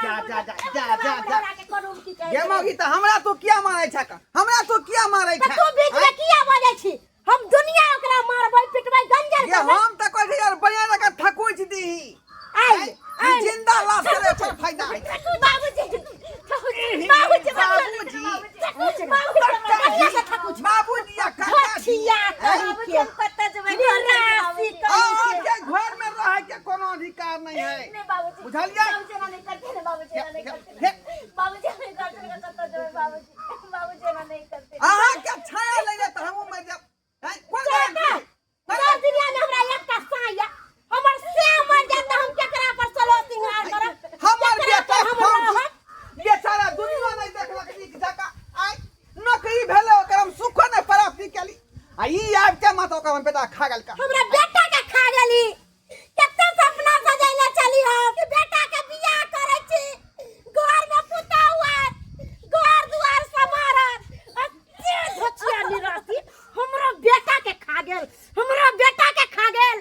जा जा जा जा जा जा। के करू की कहै गे छै। मौगी, तऽ हमरा तू किया मारै छ? हमरा तू किया मारै तऽ छ? तू बीच में किया बजै छी? हम दुनिया ओकरा मारबै, पिटबै, गंजर ये करबै। हम तऽ कहै छी यार, बढ़िया जकाँ थकुच दीही। आइ ई आइ जिंदा लाश के ओकर फायदा है। बाबूजी, बाबूजी, बाबूजी, बाबूजी, बढ़िया से थकुच। बाबूजी या काका जी। घचिया कहीं बाबूजी, के हम कतऽ जेबै घर से? निराशी बाबूजी। कहीं के। अहाँके घर में रहे के कोनो अधिकार नहीं है। नहीं बाबूजी। बुझलियै? बाबूजी, एना नहीं करते ने बाबूजी, एना नहीं करते हे। ने बाबूजी। हम घर से कतऽ जेबै बाबूजी? बाबूजी, एना नहीं करते। अहाँके छाया लगे तऽ हमहूँ मरि जायब। हैं? कोन बेटा, गारंटी? दस दुनिया में हमरा एकटा साया, हमर से मर जात तऽ हम केकरा पर सलो सिंगार करब? हमर केकरा बेटा पर हम फौजी रहब? बेचारा दुनिया नहीं देखलक नीक जकाँ। आइ नौकरी भेलै ओकर, हम सुखो नहि प्राप्ति केली आ ई आबि के माता ओकर हम बेटा खा गेल का। हमरा बेटा के खा गेली। कते सपना सजैले चली हो कि बेटा के बियाह करै छी, घर में पुतहु आयत, घर दुआर सम्हारत, आ से धोचिया निराशी हमरा बेटा के खा गेल, हमरा बेटा के खा गेल।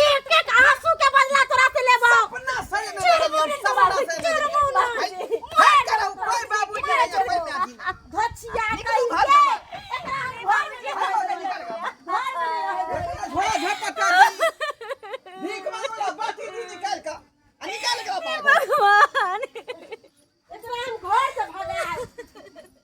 एक एक आंसू के बदला तोरा से लेबो। सपना सही नहीं देखलियै हम, सपना सही नहीं देखलियै। हाय करौ, कोई बाबूजी नहीं है, कोई माँ जी नहीं। धोचिया निकलू कहीं घर के। से। एकरा हम घर में घर से निकल गए। घर में रहै। झोला झपटा दी, भीख मांगो बाटी दी, निकाल का आ निकाल के बाहर। भगवान! एकरा हम घर से भगाएब।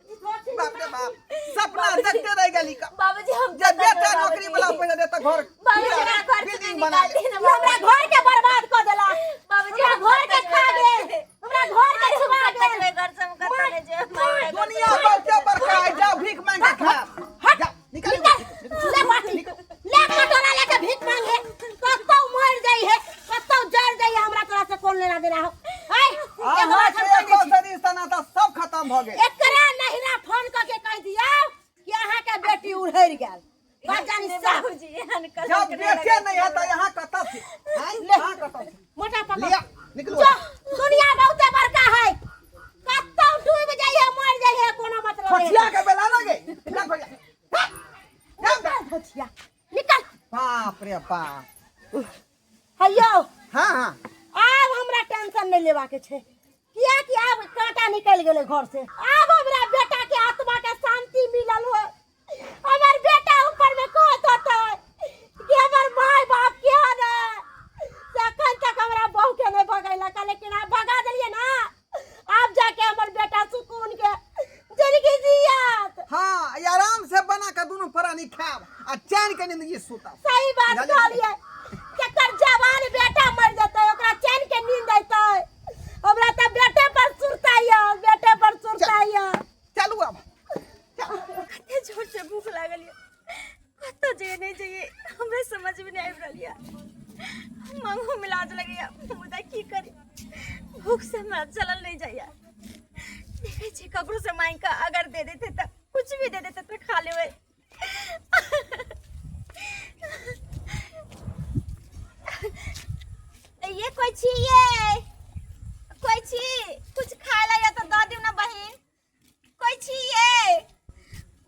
ई धोती। बाप रे बाप, सपना देखते रह गेली का। बाबूजी, हम जे कतऽ बेटा जेबै नौकरी बाबूजी? वाला पैसा देता, घर बाबूजी, हमरा घर से बिल्डिंग बना निकाल ले। दे ना। ई हमरा घर के बर्बाद कऽ देलक। बाबूजी, हमरा हम घर के कतऽ खा जेबै? गेल, हमरा घर के हम छुआ कतऽ गेल। जेबै घर से? हम कतऽ नहि जेबै। दुनिया बहुते बड़का है, जाओ भीख मांग के खा। हट। जा निकल। निकल, ले बाटी, ले कटोरा, लेके भीख मांगे। कतौ मर जाइ है, कतौ जर जाइ है, हमरा तोरा से कोन लेना देना हो? ऐ एगो अहाँ बात के हम कह दै एको छी। से रिश्ता नाता सब खत्म भऽ गेल। एकरा नहिरा फोन कऽ के कहि दियौ कि अहाँ के बेटी उड़हरि गेल। बात जानी नहीं साफ। बाबूजी, एहन जब कलंक नहीं बेटे लगै। नहीं है तो यहाँ कतऽ से आँय? ले। यहाँ कतऽ से मोटा पकड़। लिया, निकलू। जो, दुनिया बहुते बड़का है, कतौ डूब जाइ है, मर जाइ है, कोनो मतलब नहीं। खोचिया के बेला ना गे जा खोचिया। जा, जा। निकल धोचिया, निकल। बाप रे बाप! हैयो। हाँ हाँ। आब हमरा टेंशन नहीं लेवा के छै, कियाकि आब कांटा निकल गेलै घर से। आब हमरा बेटा के आत्मा के शांति मिलल हो। हमर बेटा ऊपर में कहत होतै कि हमर माय बाप केहन है, से अखन तक हमरा बहू के नहीं भगैलक, लेकिन आब भगा देलियै ना, आब जाके हमर बेटा सुकून के जिंदगी जियत। हाँ, ई आराम से बना के दुनू प्राणी खायब आ चैन के जिंदगी सुतब। सही बात बुझलियै? कहलियै। जकर जवान बेटा मर जेतै ओकरा चैन के नींद अयतै? हमरा तऽ बेटे पर सुरता यऽ, बेटे पर सुरता यऽ। चलू आब। कते जोर से भूख लागल यऽ, कतऽ जइए नहि जइए हमरा समझ में नहीं आबि रहल यऽ। मांगो में लाज लगैया, मुदा की करी, भूख से हमरा चलल नहीं जाइया। देखै छी ककरो से मांगि कऽ अगर दे देते तऽ, कुछ भी दे देते तऽ खा लेबै। ये कोई छी? ये कोई छी? कुछ खाए ला या तऽ दऽ दियौ ना बहिन। कोई छी? ये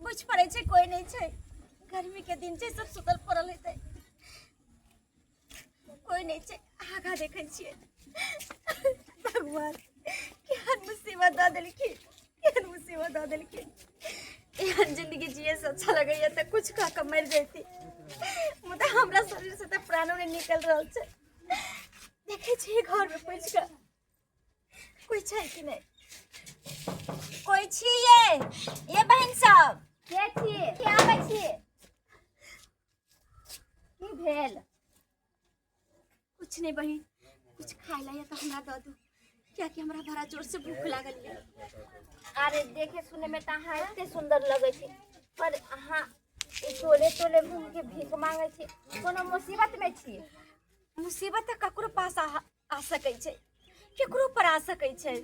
बुझ पड़ै छै कोई नहीं छै। गर्मी के दिन छै, सब सुतल पड़ल हेतै, कोई नहीं छै। आगा देखै छियै। भगवान, केहन मुसीबत दऽ देलखिन, केहन मुसीबत दऽ देलखिन! एहन जिंदगी जिए से अच्छा लगैया तऽ कुछ खा कऽ मरि जैती, मुदा हमरा शरीर से तऽ प्राणो नहि निकल रहल छै। देखै छियै घरमे पूछि कऽ कोई छै कि नहि। कोई छी? ये बहन सब के छी? के आबै छी? की भेल? कुछ नहीं बहन, कुछ खाए ला या तो हमरा दऽ दू, कियाकि हमरा बड़ा जोर से भूख लागल ये। अरे, देखे सुने में तऽ अहाँ एते सुंदर लगै छी, पर अहाँ ई टोले टोले घूम के भीख मांगै छी। कोनो मुसीबत में छी? मुसीबत तऽ ककरो पास आ सकै छै, केकरो पर आ सकै छै।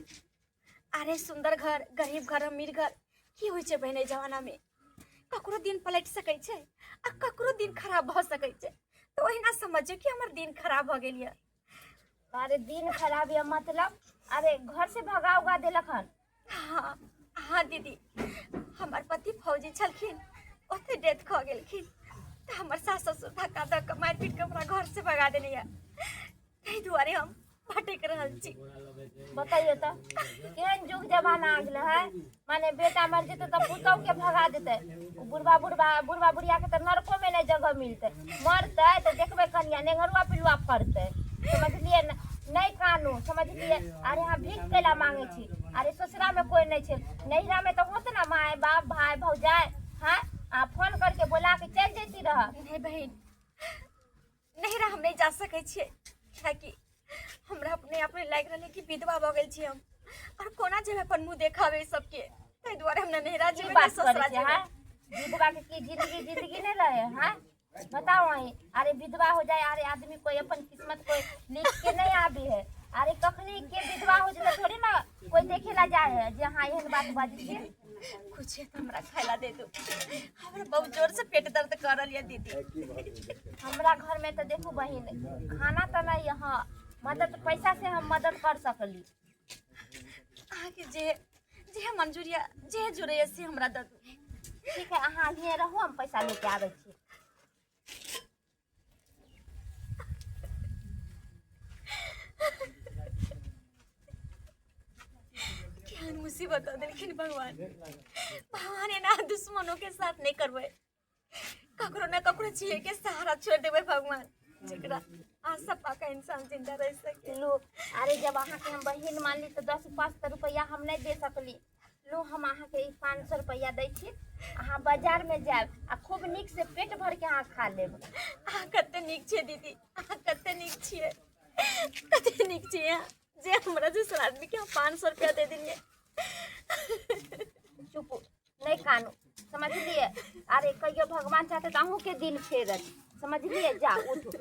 अरे, सुंदर घर, गरीब घर, अमीर घर की होइ छै बहन? एहि जमाना में ककरो दिन पलटि सकै छै आ ककरो दिन खराब भऽ सकै छै। तऽ ओहिना समझियौ कि हमर दिन खराब भऽ गेल यऽ। अरे, दिन खराब या मतलब? अरे, घर से भगा उगा देलक हन? हाँ हाँ दीदी, हमर पति फौजी छलखिन, ओते डेथ खऽ गेलखिन तऽ हमर सास ससुर धक्का दऽ कऽ मारि पीट कऽ हमरा घर से भगा देने यऽ। ताहि दुआरे हम भटक रहल छी। बतैयो तऽ केहन युग जमाना आ गेलै है, माने बेटा मर जेतै तऽ पुतहु के भगा देतै, ओ बुढ़बा बुढ़बा बुढ़बा बुढ़िया के तऽ नरको में नहि जगह मिलतै। मरतै तऽ देखबै कनिया नेंगरुआ पिलुआ फड़तै, समझलियै ने? नहि कानू, समझलियै? अरे अहाँ भीख कैला मांगै छी? अरे ससुरा में कोइ नहि छै, नैहरा में तऽ होत ना माय बाप भाय भौजाइ। हाँ, अहाँ फोन करके बोला के चलि जैती रह। नहीं बहिन, नैहरा हम नहीं जा सकै छियै, कियाकि हमरा अपने आप में लागि रहल है कि विधवा भऽ गेल छियै हम, और कोना जेबै अपन मुँह देखाबै सबके, ताहि दुआरे हम ने नैहरा की जेबै ने बात करै ससुरा छै? जेबै। हाँ, विधवा के की जिंदगी जिंदगी नहीं रहे? हाँ बताओ अहीं। अरे विधवा हो जाए, अरे आदमी कोई अपन किस्मत कोई लिख के नहीं आबी है। अरे कखनी के विधवा हो जाए थोड़ी ना कोई देखे ला जाए है जे हाँ एहन बात बाजै छी। कुछ है तऽ हमरा खाय ला दे दू, हमरा बहुत जोर से पेट दर्द कर रहल यऽ दीदी। हमरा घर में तो देखू बहिन, खाना तो नहीं, हाँ मदद पैसा से हम मदद कर सकली। अहाँके जे जे मंजूर यऽ, जे जुड़ैया से हमरा दऽ दू। ठीक है, अहाँ हियाँ रहू, हम पैसा लेके आबै छी। केहन मुसीबत दऽ देलखिन भगवान। भगवान एना दुश्मनों के साथ नहीं करबै, ककरो ने ककरो जिए के सहारा छोड़ देबै भगवान, जेकरा आशा पाका इंसान जिंदा रह सके। लू, अरे जब अहाँके हम बहिन मानली तऽ 10 5 रुपैआ हम नहि दे सकली। लू, हम अहाँके ई 500 रुपैआ दै छी, अहाँ बाजारमे जायब आ खूब नीक से पेट भरके अहाँ खा लेब। अहाँ कते नीक छियै दीदी, अहाँ कते नीक छियै, कते नीक छियै अहाँ, जे हमरा जैसन आदमी के अहाँ 500 रुपया दे देलियै। चुप, नहि कानू, समझलियै? अरे कहियो भगवान चाहते तऽ अहूँके दिन फेरत, समझलियै? जा उठू।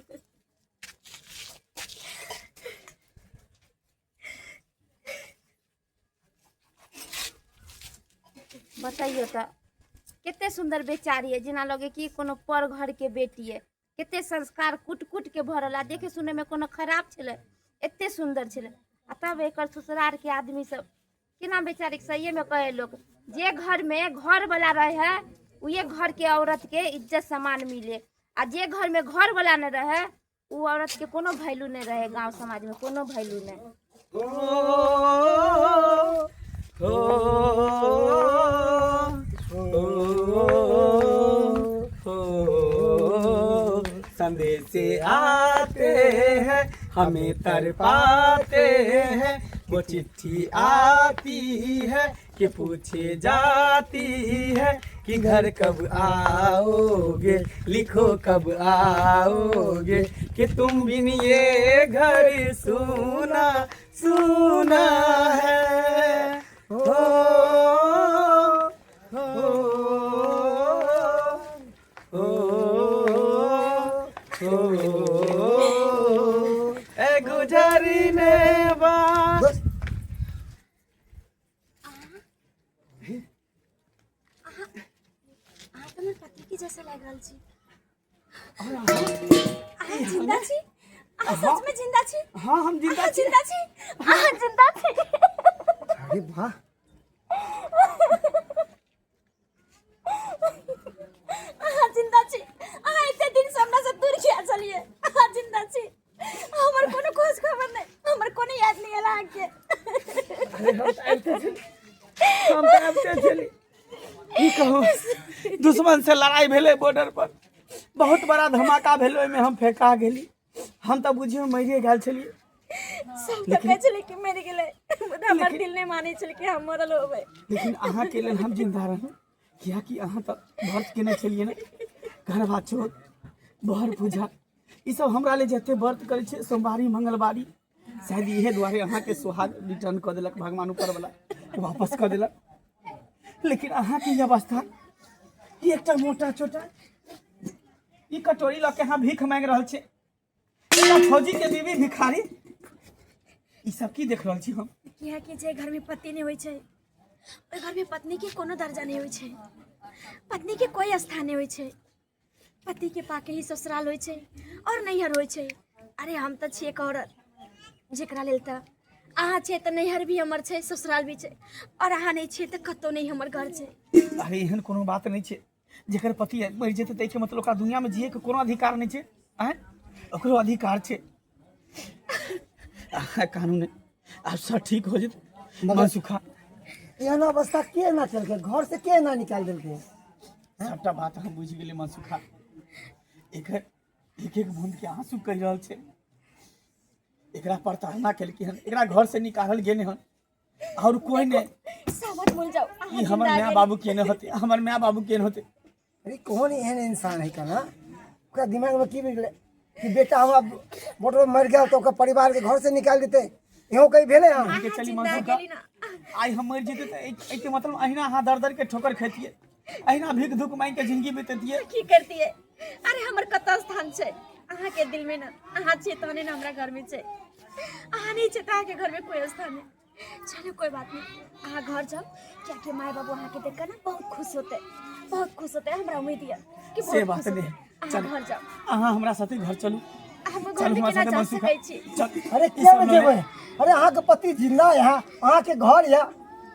बतैयो तऽ कते सुन्दर बेचारी है, जेना लगे कि कोनो पर घर के बेटी है, कते संस्कार कूट कूट के भरल, आ देखे सुने में कोनो खराब छलै, एते सुन्दर छलै, आ तब एकर ससुरार के आदमी सब केना बेचारी के। सहिए में कहे लोग, जे घर में घर वाला रहे है उहे घर के औरत के इज्जत सम्मान मिले, आ जे घर में घर वाला नहीं रहे उ औरत के कोनो वैल्यू नहीं रहे, गांव समाज में कोनो वैल्यू नहीं। संदेशे आते हैं हमें तरपाते हैं, वो चिट्ठी आती है कि पूछे जाती है कि घर कब आओगे, लिखो कब आओगे, कि तुम बिन ये घर सूना सूना है। हो हो हो हो ए गुजरने बस। अहाँ तऽ हमर पति के जैसा लागि रहल छी। अहाँ जिंदा छी? अहाँ सच में जिंदा छी? हाँ, हम जिंदा अहाँ छी। जिंदा छी? अहाँ जिंदा छी? अरे वाह, अहाँ जिंदा छी? अहाँ एते दिन से हमरा से दूर किया छलियै? अहाँ जिंदा छी? हमर कोनो खोज खबर नहि, हमर कोनो याद नहि आयल अहाँके। अरे हम तऽ आबिते छली, हम तऽ आबिते छली। की कहू, दुश्मन से लड़ाई भेलै बॉर्डर पर, बहुत बड़ा धमाका भेलै, ओहिमे हम फेंका गेली। हम तऽ बुझियौ मरिए गेल छलियै। सब तऽ कहै छलै कि मरि गेलै, मुदा हमर दिल नहि मानै छलै कि हम मरल होबै। लेकिन अहाँके लेल हम जिंदा रहलहुँ, कियाकि अहाँ तऽ व्रत केने छलियै ने, करवा चौथ, बर पूजा, ई सब हमरा लेल जते व्रत करै छै, सोमवारी मंगलवारी, शायद इहे दुआरे अहाँके सुहाग रिटर्न कऽ देलक भगवान, ऊपर वाला वापस कऽ देलक। लेकिन अहाँके ई अवस्था, ई एकटा मोटा छोटा ई कटोरी लऽ के अहाँ भीख मांगि रहल छी, एकटा फौजी के बीवी भिखारी, ई सब की देख रहल छी हम? कियाकि जे घर में पति नहि होइ छै ओहि घर में पत्नी के कोनो दर्जा नहि होइ छै, पत्नी के कोई स्थान नहि होइ छै। पति के पाके ही ससुराल होइ छै और नैहर होइ छै। अरे हम तऽ छियै एक औरत, जेकरा लेल तऽ अहाँ छियै तऽ नैहर भी हमर छै, ससुराल भी छै, और अहाँ नहि छियै तऽ कतहु नहि हमर घर छै। अरे एहन कोनो बात नहि छै, जकर पति मरि जेतै ताहिके मतलब ओकरा दुनियामे जियैके कोनो अधिकार नहि छै? आँय, ओकरो अधिकार छै। अहाँ कानून नहि, आब सब ठीक हो जेतै। मगर- मनसुखा, एहन अवस्था के एना केलकै? घर से के एना निकालि देलकै? सबटा बात हम बुझि गेलियै मनसुखा। एकर एक एक बूंद के आंसू कहि रहल छै। एकरा प्रताड़ना केलकै हन, एकरा घर से निकालल गेल हन और कोई नहीं। सावत बोल जाओ अहाँ ई हमर जिंदा माय गेली। बाबू केने होते, हमर माय बाबू केने होते। अरे कौन एहन इंसान है कना, ओकरा दिमाग में की बिगड़े कि बेटा हमरा मोटर में मरि गेल तऽ ओकर परिवार के घर से निकालि देतै? इहो कहीं भेलै हन? के चली जिंदा मनसुखा। गेली ना। आइ हम मरि जेतै तऽ एहिके मतलब अहिना अहाँ दर दर के ठोकर खैतियै, अहिना भीख धूख मांगि के जिंदगी बितैतियै। की करतियै? अरे हमर कतऽ स्थान छै अहाँके दिल में ना? अहाँ छियै तहने ने हमरा घर में छै। अहाँ नहीं छै तऽ अहाँके घर में कोई स्थान नहीं। चलो कोई बात नहीं, अहाँ घर जाओ, कियाकि माय बाबू अहाँके देख कऽ ना बहुत खुश होते, बहुत खुश होते। हमरा उम्मीद यऽ कि से बहुत बात खुश होते। नहि। अहाँ चलू। घर जाओ। अहाँ हमरा साथे घर चलू। हम घर चलू में हमरा केना साथे जा मनसुखा। सकै छी? चल। अरे ई किया सब नहि लऽ जेबै? अरे अहाँके पति जिंदा यऽ, अहाँके घर यऽ,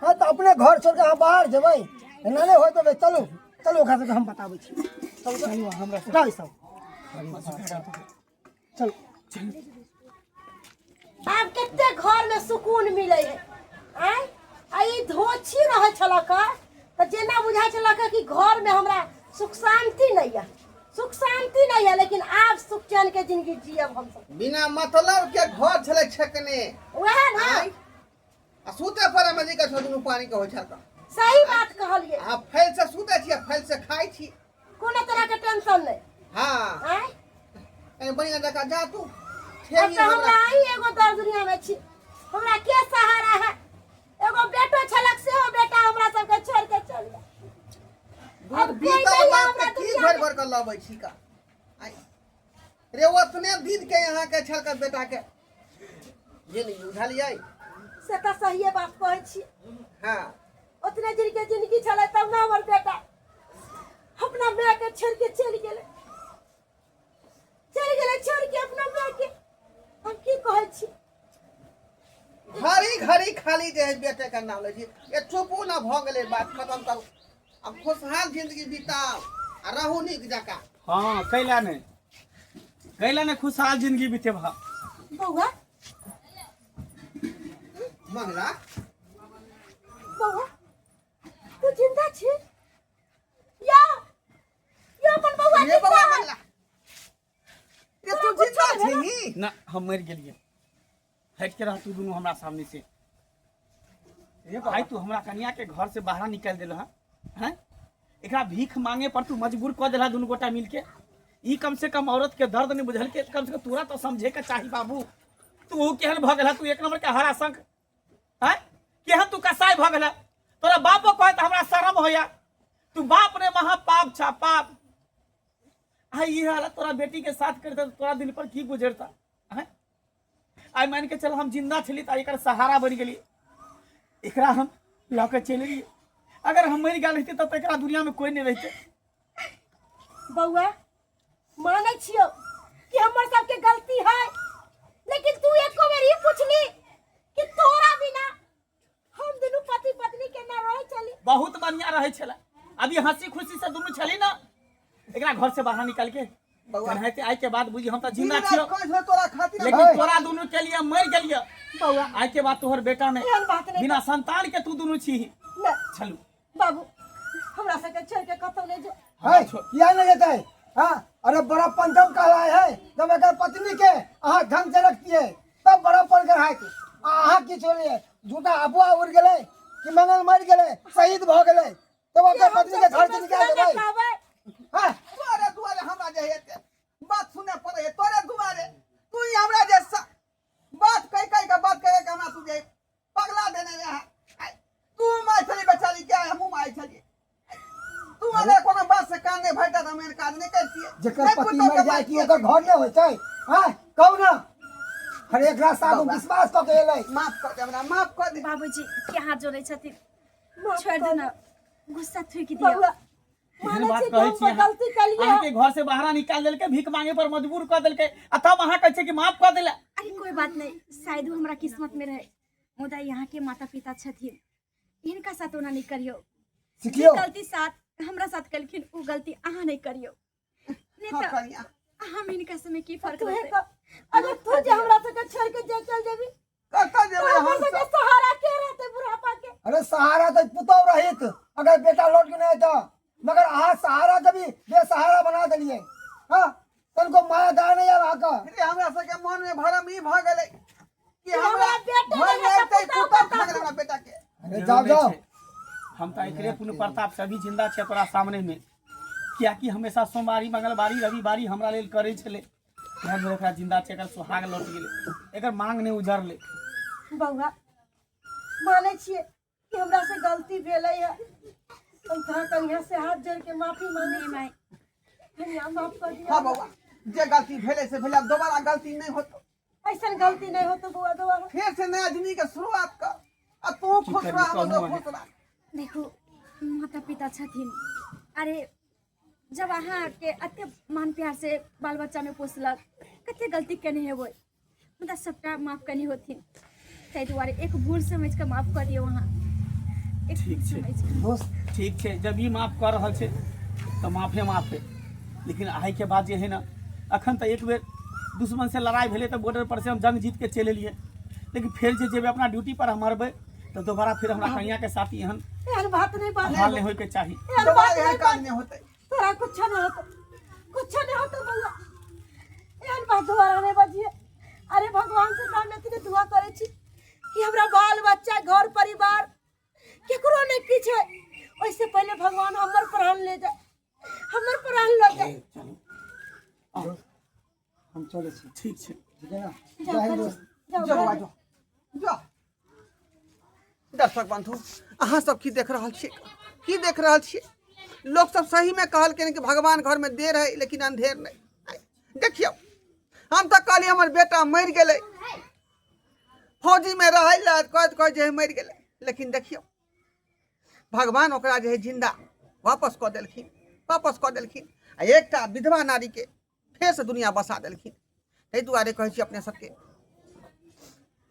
हँ तऽ अपने घर छोड़ के अहाँ बाहर जेबै? एना नहि होइत होबै। चलू चलू, ओकरा सबके हम बताबै छी। चलू। चलू अहाँ हमरा साथे। उठाउ ई सब। मनसुखा, चलू। चलू। आब कते घर में सुकून मिले है। आय आ ई धोछी रहे छलक तऽ जेना बुझाइ छलक कि घर में हमरा सुख शांति नहीं है, सुख शांति नहीं है, लेकिन आब सुख चैन के जिंदगी जियब हमसब। बिना मतलब के घर छलै छेकने। वएह ना। आँय? आ सुते पर में दिक्कत हो, दुनू पानी के होइ छल। सही बात कहलिए। आ फैल से सुते छी आ फैल से खाइ छी, कोनो तरह के टेंशन नहीं। हाँ। आँय? कनि बढ़िया जकाँ जा तू। अब ठेही तऽ हमरा अहीं एगो दर दुनिया में छी, हमरा के सहारा है? एगो बेटो छलक, सेहो बेटा हमरा सबके छोड़ के चल गेल। दूध अब कोई बीतल नहीं है बात हमरा के की दुनिया घोरि में। घोरि के लबै छी का? आइ रे, ओतने दिन के यहाँ के छल के बेटा के जिंदगी, बुझलियै? से तऽ सहिए बात कहै छी। हाँ। ओतने दिन के जिंदगी छलै तब ने हमर बेटा अपना माय के छोड़ के चलि गेलै, चलि गेलै छोड़ के अपना माय के। हम की कहै छी? घड़ी घड़ी खाली जे है बेटे के नाम लै छी। ए चुपू ना, भऽ गेलै, बात खत्म करू। अब खुशहाल जिंदगी बिताउ आ रहू नीक जकाँ। हाँ, कैला नहि, कैला नहि खुशहाल जिंदगी बितेबह? बौआ। मंगला। बौआ, तू जिंदा छी? या या अपन बौआ रे जिंदा बौआ है। मंगला रे, तू जिंदा छी? ना, हम मरि गेलियै। हटि के रह तू दुनू हमरा सामने से। रे बाबा। आइ तू हमरा कनिया के घर से बाहर निकालि देलह हैं, एकरा भीख मांगे पर तू मजबूर कऽ देलह दुनू गोटा मिलके। ई कम से कम औरत के दर्द नहीं बुझल के, कम से कम तोरा तो समझे के चाही बाबू। तू केहन भऽ गेलह? तू एक नंबर के हरा शंख हैं, केहन तू कसाई भऽ गेलह? तोरा बापो कहे तऽ हमरा शर्म होया। तू बाप रे महा पाप छा पाप। आइ ई हालत तोरा बेटी के साथ करते तऽ तोरा दिल पर की गुजरता हैं? आइ मान के चल हम जिंदा छली तऽ एकर सहारा बनि गेली, एकरा हम लऽ के चलि एलियै। अगर हम मरि गेल रहितै तब तऽ एकरा दुनिया में कोई नहीं रहितै। बौआ, मानै छियौ कि हमर सबके गलती है, लेकिन तू एको बेर ई पूछली कि तोरा बिना हम दुनू पति पत्नी केना रहै छली? बहुत बढ़िया रहै छलै, अभी हंसी खुशी से दुनू छली ना। एकरा घर से बाहर निकाल के बौआ। एनाहिते आइ के बाद बुझी हम तऽ जिंदा दिन छियौ राति कहै छौ तोरा खातिर। लेकिन है। तोरा दुनू के लिए मरि गेलियै। बौआ। आइ के बाद तोहर बेटा नहीं, एहन बात नहि। बिना संतान के तू दुनू छी। नहि। छलू। बाबू, हमरा सबके छोड़ के कतौ नहि जो। है किया नहीं जेतै? हाँ, अरे बड़प्पन तब कहलाए है जब एकर पत्नी के अहाँ ढंग से रखतियै, तब बड़प्पन कहलाए। अहाँ की छोड़िए, झूठा अफवाह उड़ गेलै कि मंगल मरि गेलै, शहीद भऽ गेलै, तब ओकर पत्नी के घर से निकाल देबै? हाँ। तोरे दुआरे हमरा जे है एते बात सुने पड़े है, तोरे दुआरे। तू ही हमरा जे बात कह कह के, बात कह के हमरा तू जे पगला देने रहे। आइ, तू माय छली बेचारी के, हमहूँ माय छली। तू अगर कोनो बात से कान नहि भरता तऽ हम एहन काज नहि करतियै। जेकर नहि पति पुतोह मर के जाए कि बात ओकर घर नहि होइ छै? हाँ, कहू ना। अरे एकरा साथ बौआ। विश्वास कऽ के एलै। माफ कऽ दे हमरा, माफ कऽ दे। बाबूजी के हाथ जोड़ै छथिन, माफ छोड़ि कऽ दे ना, गुस्सा थूकि दियौ। बौआ, एहन मानै बात छी कि कहै हम छी अहाँ? गलती केलियै। अहाँके घर से बाहर निकाल देलकै, भीख मांगे पर मजबूर कऽ देलकै आ तब अहाँ कहै छियै कि माफ कऽ देला? अरे कोई बात नहीं, शायद वो हमरा किस्मत में रहे। मुदा यहाँ के माता पिता छथिन, हिनका साथ ओना नहीं करियौ। जे सिखियौ। गलती साथ हमरा साथ कलखिन ओ गलती अहाँ नहीं करियौ, नहीं हाँ, तऽ कनिया। हम हिनका समय की फर्क तूहे रहतै? कह। अगर तू जे हमरा सबके छोड़ के जे चल जेबी कतऽ जेबै तऽ हमर हम सबके सब सहारा के रहतै बुढ़ापा के अरे सहारा तो पुतौ रहित अगर बेटा लौट के नहीं तो मगर अहाँ सहारा के भी बेसहारा बना दिलिए हाँ तनको माया दया नहीं आब अहाँके रे हमरा सबके मन में भरम ई भऽ गेलै कि हमरा हमरा बेटे घर में नहि अबिते पुतहु कुत्ता खा खा गेलै हमरा बेटा के अरे जाओ जाओ छै। हम तऽ एकरे पुण्य प्रताप से अभी जिंदा छै तोरा सामने में कियाकि हमेशा सोमवारी मंगलवारी रविवारी हमरा लेल करै छलै तैं दुआरे एकरा जिंदा छै एकर सुहाग लौट गेलै एकर मांग नहि उजरलै बौआ मानै छियै कि हमरा से गलती भेलै है हम तोरा कनिया से हाथ जोड़ के माफी मांगे नहीं माय कनिया माफ कर दिया हाँ बौआ जे गलती भेलै से भेलै आब दोबारा गलती नहि होतो ऐसन गलती नहीं होतो बौआ दोबारा फेर से नया जिंदगी के शुरुआत कर आ तू खुश करबी रह हमरो कहू खुश रह देखू माता पिता छथिन अरे जब अहाँके एते मान प्यार से बाल बच्चामे पोसलक कते गलती केने हेबै मुदा सबटा माफ कने होथिन ताहि दुआरे एक भूल समझि कऽ माफ कऽ दियौ अहाँ एक ठीक भूल छै। समझि कऽ दोस्त ठीक छै जब ई माफ कऽ रहल छै तऽ माफे माफे लेकिन आइके बाद जे है ने अखन तऽ एक बेर दुश्मन से लड़ाइ भेलै तऽ बॉर्डर पर से हम जंग जीत के चलि एलियै लेकिन फेर जे जेबै अपना ड्यूटी पर हम मरबै तऽ दोबारा फेर हमरा कनिया के साथ एहन एहन बात नहीं बात हाल नहि होइके चाही एहन दोबारा बात एहन नहीं काज बात नहि होतै तोरा कुछ नहीं होतो कुछ नहीं होतो बउआ एहन बात दोबारा नहीं बजिए अरे भगवान से हम इतने दुआ करे छी कि हमरा बाल बच्चा घर परिवार केकरो नहीं किछ है ओइसे पहले भगवान हमर प्राण ले जाए हमर प्राण ले जाए चलू आउ, हम चलै छी ठीक छै ठीक है ना जाओ जय हिंद घर दोस्त जाओ जो घर बौआ जो जो दर्शक बंधु अहाँ सब की देख रहल छियै की देख रहल छियै लोक सब सही में कहलखिन कि भगवान घर में देर है लेकिन अंधेर नहीं देखियौ हम तऽ कहलियै हमर बेटा मरि गेलै फौजी में रहै लए कहैत कहैत जे है मरि गेलै लेकिन देखियौ भगवान ओकरा जे है जिंदा वापस कऽ देलखिन वापस कऽ देलखिन आ एकटा विधवा नारीके फेरसँ दुनिया बसा देलखिन ताहि दुआरे कहै छी अपने सबके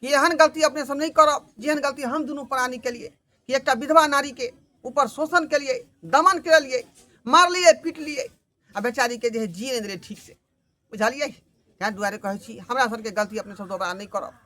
कि एहन गलती अपने सब नहि करब जेहन गलती हम दुनू प्राणी केलिए कि एकटा विधवा नारीके ऊपर शोषण केलिए दमन केलिए मारलिए पिटलिए आ बेचारीके जे है जिए नहि देलिए ठीक से बुझलियै ताहि दुआरे कहै छी हमरा सबके गलती अपने सब दोबारा नहि करब।